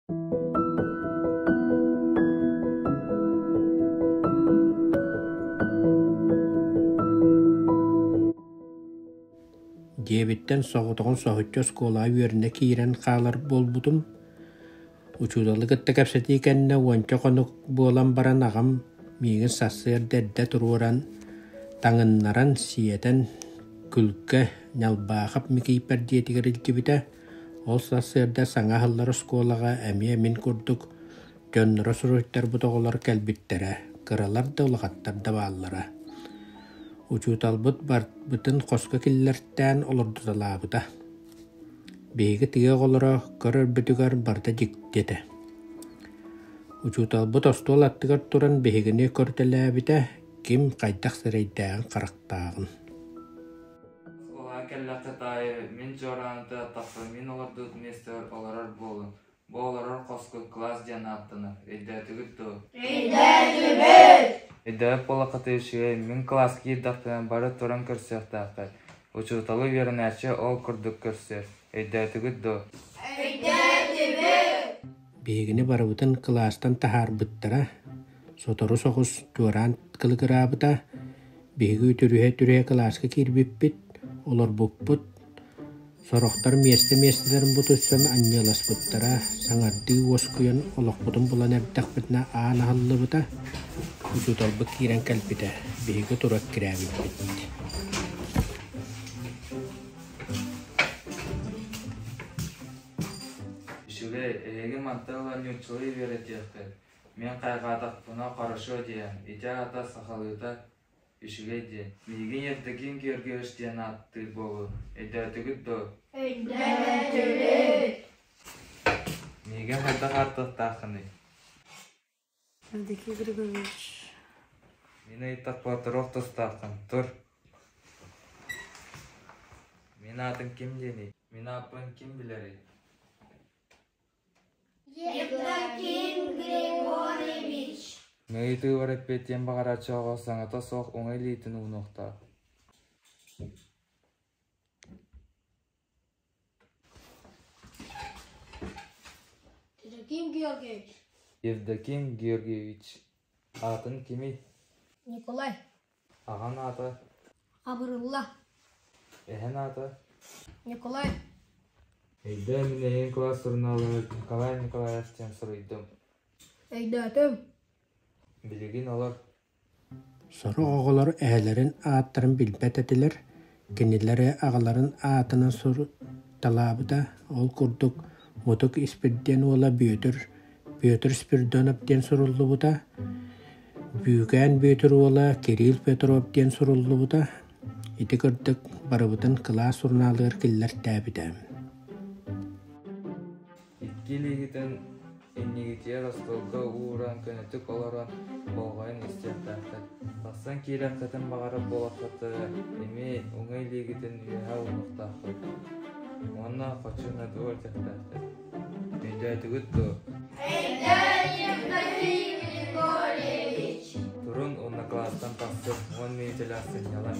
Дьиэбиттэн соҕотоҕун соһуччу оскуолаҕа үөрэнэ киирэн хаалар буолбутум. Учууталы кытта кэпсэтии кэннэ уонча хонук буолан баран аҕам миигин сарсыарда эрдэ туруоран, таҥыннаран, сиэтэн, Күлкэ Ньалбаахап Микииппэр дьиэтигэр илдьибитэ. Ол сарсыарда саҥа аһыллар оскуолаҕа эмиэ мин курдук дьонноро суруйтарбыт оҕолор кэлбиттэрэ, кыралар да улахаттар да бааллара. Учууталбыт барбытын хоско киллэртээн олордуталаабыта. Биһиги тыа оҕолоро көрөрбүтүгэр барыта дьикти этэ. Учууталбыт остуол аттыгар туран биһигини көрүтэлээбитэ, ким хайдах сирэйдээҕин-харахтааҕын. Оскуолаҕа кэллэххит аайы мин чуорааны тахсан мин олордубут миэстэбэр олорор буолуҥ. Бу олорор хоско кылаас диэн ааттанар. Өйдөөтүгүт дуо? Өйдөөтүбүт! Өйдөөбөт буоллаххытына үчүгэй, мин кылааска киирдэхпинэ бары туран көрсүөхтээххит. Учууталы үөрэнээччи ол курдук көрсөр. Өйдөөтүгүт дуо? Өйдөөтүбүт! Биһигини барыбытын кылаастан таһаарбыттара. Сотору соҕус чуораан кылыгыраабыта. Биһиги үтүрүһэ-үтүрүһэ кылааска киирбиппит, олорбуппут. Сорохтор миэстэ-миэстэлэрин бутуйсан анньыаласпыттара, саҥардыы уоскуйан олохпутун булан эрдэхпитинэ аан аһыллыбыта, учууталбыт киирэн кэлбитэ, биһиги тура эккирээбиппит. Үчүгэй, эһиги мантан ыла нууччалыы үөрэтиэххит. Мин хайҕаатахпына хорошо диэн, ити аата сахалыыта Үчүгэй диэн. Миигин Евдоким Георгиевич диэн ааттыыр буолуо. Өйдөөтүгүт дуо? Өйдөөтүбүт! Миигин хайдах ааттыахтааххыный? Евдокий Григорьевич. Мин ыйыттахпына туруох тустааххын. Тур. Мин аатым ким диэний? Мин ааппын ким билэрий? Евдоким Григорьевич. Ыйытыыбар эппиэттиэн баҕарааччы оҕо саҥата суох уҥа илиитин уунуохтаах. Евдоким Георгиевич. Евдоким Георгиевич. Аатын кимий? Николай. Аҕаҥ аата? Хабырылла. Эһэҥ аата? Николай. Өйдөө мин эйигин кылаас сурунаалыгар Николай Николаев диэн суруйдум. Өйдөөтүм. Билигин олор Сорох оҕолор эһэлэрин ааттарын билбэт этилэр, кинилэри аҕаларын аатынан суруйталаабыта, ол курдук Мутук Испирдиэн уола Бүөтүр, Петр Спиридонов диэн суруллубута, Бүүкээн Бүөтүр уола Кирилл Петров диэн суруллубута. Ити курдук барыбытын кылаас сурунаалыгар киллэртээбитэ. Икки илиигитин иннигитигэр остуолга ууран көнөтүк олорон болҕойон истиэхтээххит. Тахсан киириэххитин баҕарар буоллаххытына эмиэ уҥа илиигитин үөһэ уунуохтааххыт уонна хочу на двор диэхтээххит. Өйдөөтүгүт дуо? Өйдөөтүм, Евдокий Григорьевич! Турун уонна кылаастан тахсыҥ, 10 мүнүүтэлээх сынньалаҥ.